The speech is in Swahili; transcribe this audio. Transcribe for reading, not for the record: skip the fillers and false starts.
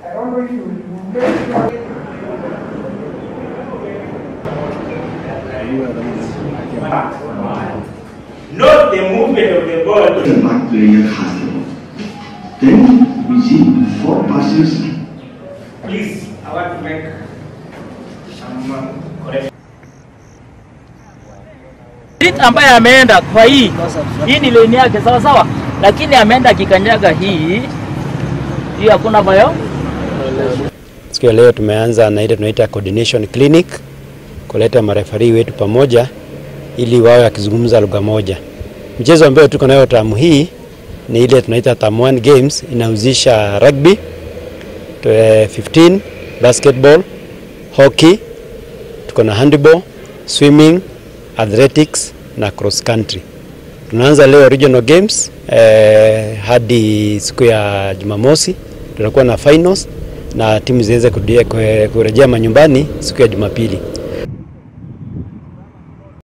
I don't know if you will make sure. Not the movement of the ball. The back player has the ball. Then we see 4 passes. Please, I want to make some correction. Ambaye ameenda kwa hii ni lane yake sawa sawa, lakini ameenda akikanyaga hii hakuna bayo. Siku ya leo tumeanza na ile tunaita coordination clinic, kuleta marefari wetu pamoja ili wawe wakizungumza lugha moja. Mchezo ambao tuko nayo tamu hii ni ile tunaita Term 1 Games, inahusisha rugby 15, basketball, hockey, tuko na handball, swimming, athletics na cross country. Tunaanza leo regional games hadi siku ya Jumamosi tutakuwa na finals na timu ziweze kurejea manyumbani siku ya Jumapili.